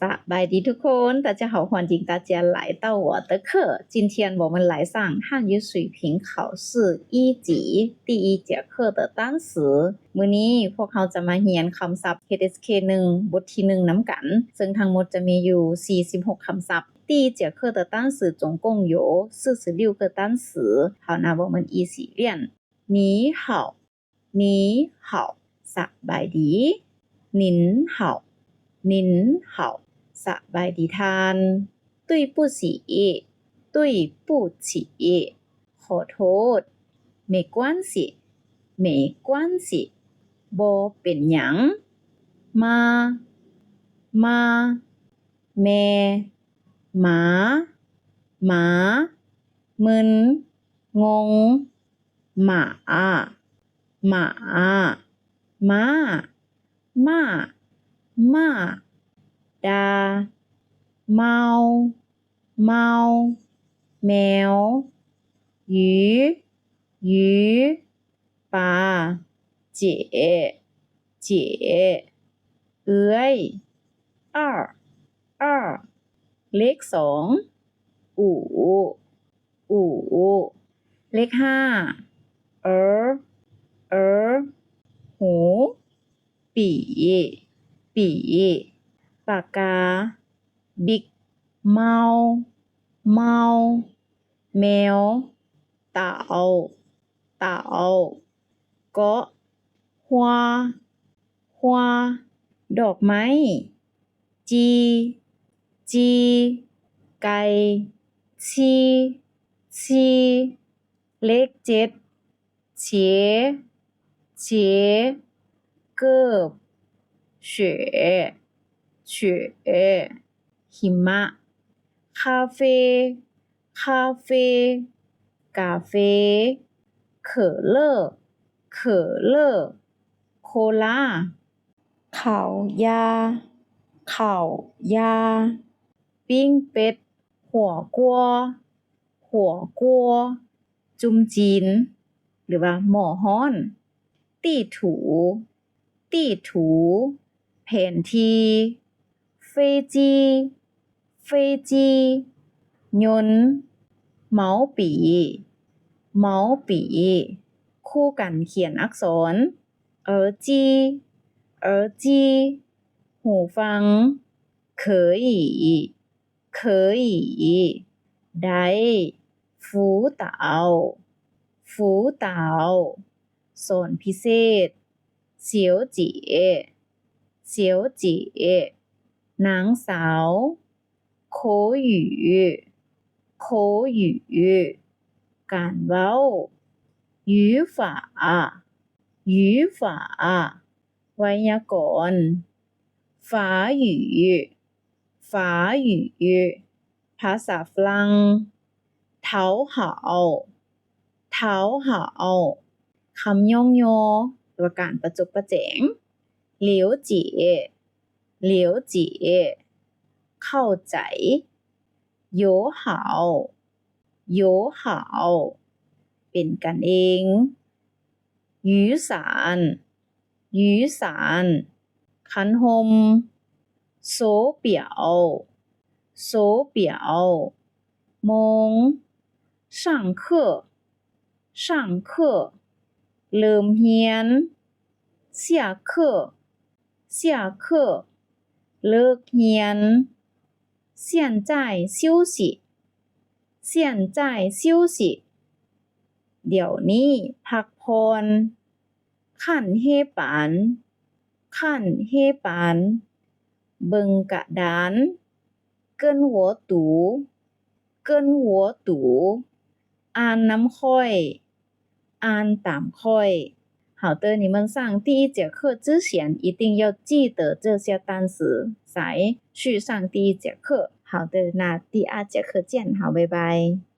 ສະບາຍດີທຸກຄົນ 大家好 欢迎大家来到我的课。今天我们来上汉语水平考试一级第一节课的单词。 ມື້ນີ້ພວກເຮົາຈະມາຮຽນຄຳສັບ ເອສເອສເຄ ໜຶ່ງ ບົດທີໜຶ່ງ ນຳກັນ ເຊິ່ງທັງໝົດຈະມີຢູ່ສີ່ສິບຫົກຄຳສັບ. 第一节课的单词总共有四十六个单词。好，那我们一起练。 你好 你好 ສະບາຍດີ. 您好 您好 ສະບາຍດີທ່ານ. 对不起 对不起 ຂໍໂທດ. 没关系 没关系 ບໍ່ເປັນຫຍັງ. 妈 妈 ແມ່. 麻 麻 ມຶນ ງົງ. 马 马 ມ້າ. 妈 妈 ດາ. 猫 猫 ແມວ. 鱼 鱼 ປາ. 姐 姐 ເອື້ອຍ. 二 二 ເລກສອງ. 五 五 ເລກຫ້າ. 耳 耳 ຫູ. 笔 笔 ປາກາ. 笔 ເມົາ ເມົາ ແມວ. 桃 桃 ເກາະ. 花 花 ດອກໄມ້. 鸡 鸡 ໄກ່. 七 七 ເລກເຈັດ. 鞋 鞋 ເກີບ. 雪 雪 ຫິມະ. 咖啡 咖啡 ກາເຟ. 可乐 可乐 ໂຄລາ. 烤鸭 烤鸭 ປີ້ງເປັດ. 火锅 火锅 ຈຸ່ມຈີນ ຫຼືວ່າໝໍ້ຮ້ອນ. 地图 地图 ແຜນທີ່. 飞机 飞机 ຍົນ. 毛笔 毛笔 ຄູ່ກັນຂຽນອັກສອນ. 耳机 耳机 ຫູຟັງ. 可以 可以 ໄດ້. 辅导 辅导 ສອນພິເສດ. 小姐 小姐 ນາງສາວ. 口语 口语 ການເວົ້າ. 语法 语法 ໄວຍາກອນ. 法语 法语 ພາສາຝຣັ່ງ. 讨好 讨好 ຄຳຍ້ອງຍໍ ຫຼືວ່າການປະຈົບປະແຈງ. 了解 了解 ເຂົ້າໃຈ. 友好 友好 ເປັນກັນເອງ. 雨伞 雨伞 ຄັນຮົ່ມ. 手表 手表 ໂມງ. 上课 上课 ເລີ່ມຮຽນ. 下课 下课 ເລີກຮຽນ. 现在休息 现在休息 ດຽວນີ້ພັກຜ່ອນ. 看黑板 看黑板 ເບິ່ງກະດານ. 跟我读 跟我读 ອ່ານນຳຂ້ອຍ ອ່ານຕາມຂ້ອຍ. 好的，你们上第一节课之前一定要记得这些单词，才去上第一节课。好的，那第二节课见，好，拜拜。